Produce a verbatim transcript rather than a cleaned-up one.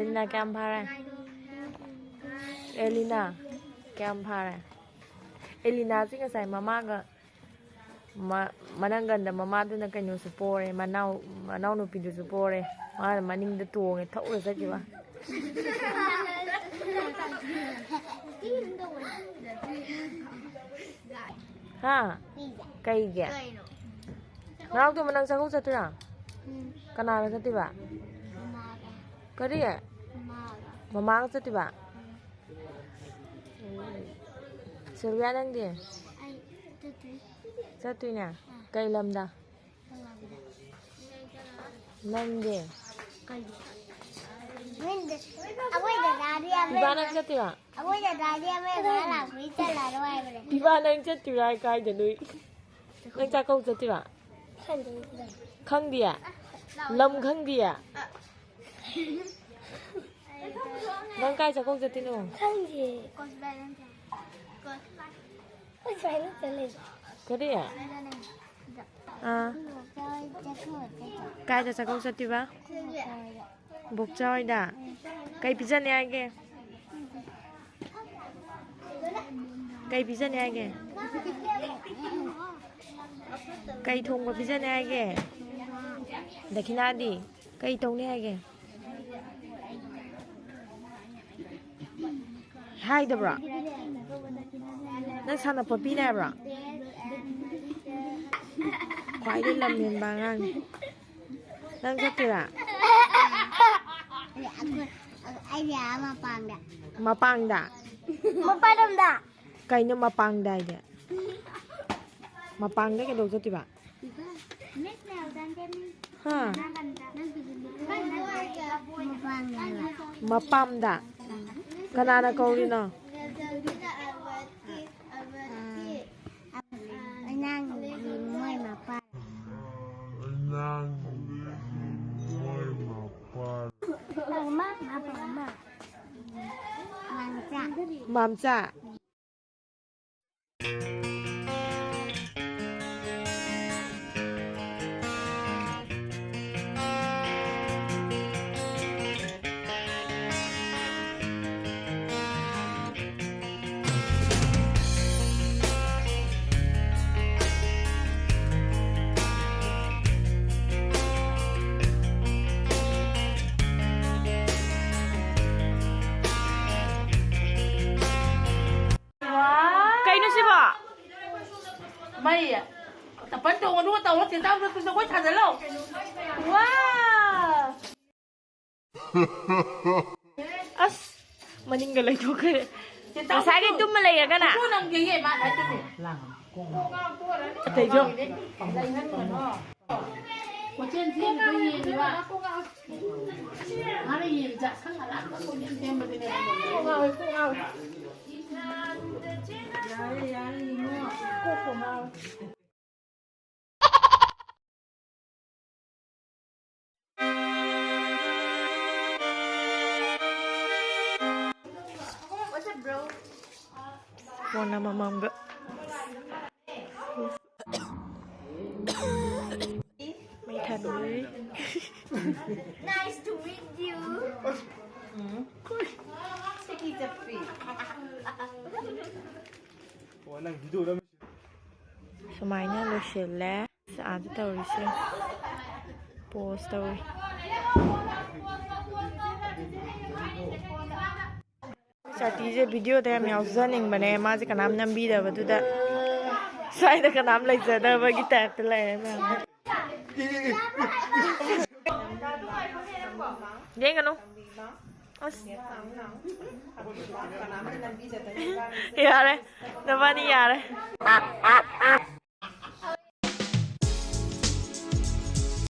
ꯑꯦꯂꯤꯅꯥ ꯀꯌꯥꯝ ꯐꯥꯔꯦ? ꯑꯦꯂꯤꯅꯥ ꯀꯌꯥꯝ ꯐꯥꯔꯦ? ꯑꯦꯂꯤꯅꯥꯁꯤ ꯉꯁꯥꯏ ꯃꯃꯥꯒ ꯃ-, ꯃꯅꯪꯒꯟꯗ ꯃꯃꯥꯗꯨꯅ ꯀꯩꯅꯣꯁꯨ ꯄꯣꯔꯦ, ꯃꯅꯥꯎ, ꯃꯅꯥꯎꯅꯨꯄꯤꯗꯨꯁꯨ ꯄꯣꯔꯦ꯫ ꯃꯥꯅ ꯃꯅꯤꯡꯗ ꯇꯣꯡꯉꯦ, ꯊꯧꯔ ꯆꯠꯈꯤꯕ꯫ ꯍꯥ? ꯀꯩꯒꯤ? ꯀꯩꯅꯣ? ꯅꯅꯥꯎꯇꯣꯝꯕ, ꯅꯪ ꯆꯥꯛꯀꯧ ꯆꯠꯇꯣꯏꯔꯥ? ꯎꯝ꯫ ꯀꯅꯥꯒ ꯆꯠꯇꯣꯏꯕ? ꯃꯃꯥꯒ꯫ ꯀꯔꯤ? ꯃꯃꯥꯒ꯫ ꯃꯃꯥꯒ ꯆꯠꯇꯣꯏꯕ? ꯎꯝ꯫ ꯁꯤꯜꯚꯤꯌꯥ, ꯅꯪꯗꯤ? ꯑꯩ ꯆꯠꯇꯣꯏ꯫ ꯆꯠꯇꯣꯏꯅꯦ? ꯑꯥ꯫ ꯀꯩ ꯂꯝꯗ? ꯅꯪꯗꯤ? ꯀꯩꯒꯤ? ꯑꯩꯈꯣꯏ ꯗꯗꯥꯗꯤ ꯑꯃ ꯏꯕꯥ, ꯅꯪ ꯆꯠꯇꯣꯏꯔꯣ? ꯑꯩꯈꯣꯏ ꯗꯗꯥꯗꯤ ꯑꯃ ꯉꯔꯥꯡ ꯂꯥꯛꯄꯩ ꯆꯠꯂꯔꯣꯏ ꯍꯥꯏꯕꯅꯦ꯫ ꯏꯕꯥ, ꯅꯪ ꯆꯠꯇꯣꯏꯔꯣ ꯍꯥꯏ ꯀꯥꯏꯗ ꯅꯣꯏ? ꯅꯪ ꯆꯥꯛꯀꯧ ꯆꯠꯇꯣꯏꯔꯣ? ꯈꯪꯗꯦ꯫ ꯈꯪꯗꯤꯌꯦ? ꯂꯝ ꯈꯪꯗꯤꯌꯦ? ꯅꯪ ꯀꯥꯏ ꯆꯥꯛꯀꯧ ꯆꯠꯇꯣꯏꯅꯣ? ꯈꯪꯗꯦ꯫ ꯑꯩꯈꯣꯏ ꯁꯨꯃꯥꯏꯅ ꯆꯠꯂꯦ꯫ ꯀꯔꯤ? ꯑꯥ꯫ ꯀꯥꯏꯗ ꯆꯥꯛꯀꯧ ꯆꯠꯇꯣꯏꯕ? ꯕꯣꯛꯆꯥ ꯍꯣꯏꯗ꯫ ꯀꯩ ꯄꯤꯖꯅꯤ ꯍꯥꯏꯒꯦ? ꯀꯩ ꯄꯤꯖꯅꯤ ꯍꯥꯏꯒꯦ? ꯀꯩ ꯊꯣꯡꯕ ꯄꯤꯖꯅꯤ ꯍꯥꯏꯒꯦ? ꯗꯈꯤꯅꯥꯗꯤ ꯀꯩ ꯇꯧꯅꯤ ꯍꯥꯏꯒꯦ? ꯍꯥꯏꯗꯕ꯭ꯔꯣ? ꯅꯪ ꯁꯥꯟꯅꯄꯣꯠ ꯄꯤꯅꯤ ꯍꯥꯏꯕ꯭ꯔꯣ? ꯈ꯭ꯋꯥꯏꯗꯩ ꯂꯝ ꯍꯦꯟꯕ ꯑꯉꯥꯡꯅꯤ꯫ ꯅꯪ ꯆꯠꯇꯣꯏꯔꯥ? ꯑꯩꯗꯤ ꯑꯥ ꯃꯄꯥꯟꯗ꯫ ꯃꯄꯥꯟꯗ? ꯃꯄꯥꯟꯂꯣꯝꯗ꯫ ꯀꯩꯅꯣ ꯃꯄꯥꯟꯗ ꯍꯥꯏꯗꯤ? ꯃꯄꯥꯟꯗ ꯀꯩꯗꯧ ꯆꯠꯇꯣꯏꯕ? ꯍꯥ? ꯃꯄꯥꯟꯗ ꯍꯥꯏꯕ꯫ ꯃꯄꯥꯝꯗ? ꯀꯅꯥꯅ ꯀꯧꯔꯤꯅꯣ? ꯑꯉꯥꯡꯒꯤ ꯃꯣꯏ ꯃꯄꯥ꯫ ꯃꯥꯝꯆꯥ꯫ ꯃꯥꯝꯆꯥ꯫ ꯑꯩ ꯆꯄꯜ ꯇꯣꯡꯉꯅꯨ ꯇꯧꯔꯣ, ꯆꯦ ꯆꯥꯝꯗ ꯖꯒꯣꯏ ꯁꯥꯖꯜꯂꯣ꯫ ꯋꯥ! ꯑꯁ, ꯃꯅꯤꯡꯒ ꯂꯩꯊꯣꯛꯈ꯭ꯔꯦ꯫ ꯆꯦ ꯆꯥꯝꯗ ꯉꯁꯥꯏꯒꯩ ꯇꯨꯝꯃ ꯂꯩꯔꯒꯅ? ꯀꯣꯟ ꯑꯝꯒꯦ, ꯃꯥ ꯉꯁꯥꯏ ꯇꯨꯝꯃꯤ꯫ ꯑꯇꯩꯁꯨ? ꯂꯩꯍꯟꯒꯅꯨ꯫ ꯀꯣꯏꯆꯦꯟ ꯆꯦꯟꯕꯗꯣ ꯌꯦꯡꯉꯤꯕ꯫ ꯃꯥꯅ ꯌꯦꯡꯉꯤꯁꯦ ꯑꯁꯪ ꯑꯔꯥꯛꯄ ꯀꯣꯏꯆꯦꯟ ꯆꯦꯟꯕꯗꯨꯅꯦ꯫ ꯀꯣꯛ ꯉꯥꯎꯋꯦ, ꯀꯣꯛ ꯉꯥꯎꯋꯦ꯫ ꯌꯥꯔꯦ, ꯌꯥꯔꯦ, ꯌꯦꯡꯉꯣ꯫ ꯀꯣꯛꯄꯨ ꯉꯥꯎꯋꯦ꯫ What's up, bro? ꯐꯣꯟ ꯑꯃꯃꯝꯒ꯫ ꯃꯩ ꯊꯥꯟꯕꯤꯔꯤ꯫ Nice to meet you. ꯎꯝ꯫ ꯁꯤꯒꯤ ꯆꯠꯄꯤ꯫ ꯑꯣ, ꯅꯪ video ꯅꯝ- ꯁꯨꯃꯥꯏꯅ ꯂꯣꯏꯁꯤꯜꯂꯦ꯫ ꯑꯥꯗ ꯇꯧꯔꯤꯁꯦ꯫ Pose ꯇꯧꯔꯤ꯫ ꯁꯥꯇꯤꯁꯦ video ꯗ ꯌꯥꯝ ꯌꯥꯎꯖꯅꯤꯡꯕꯅꯦ꯫ ꯃꯥꯁꯦ ꯀꯅꯥꯝ ꯅꯝꯕꯤꯗꯕꯗꯨꯗ ꯁ꯭ꯋꯥꯏꯗ ꯀꯅꯥꯝ ꯂꯩꯖꯗꯕꯒꯤ type ꯇ ꯂꯩꯔꯦ ꯃꯌꯥꯝ꯫ ꯌꯦꯡꯒꯅꯨ꯫ ꯑꯁ꯫ ꯌꯥꯔꯦ꯫ ꯅꯕꯥꯅꯤ ꯌꯥꯔꯦ꯫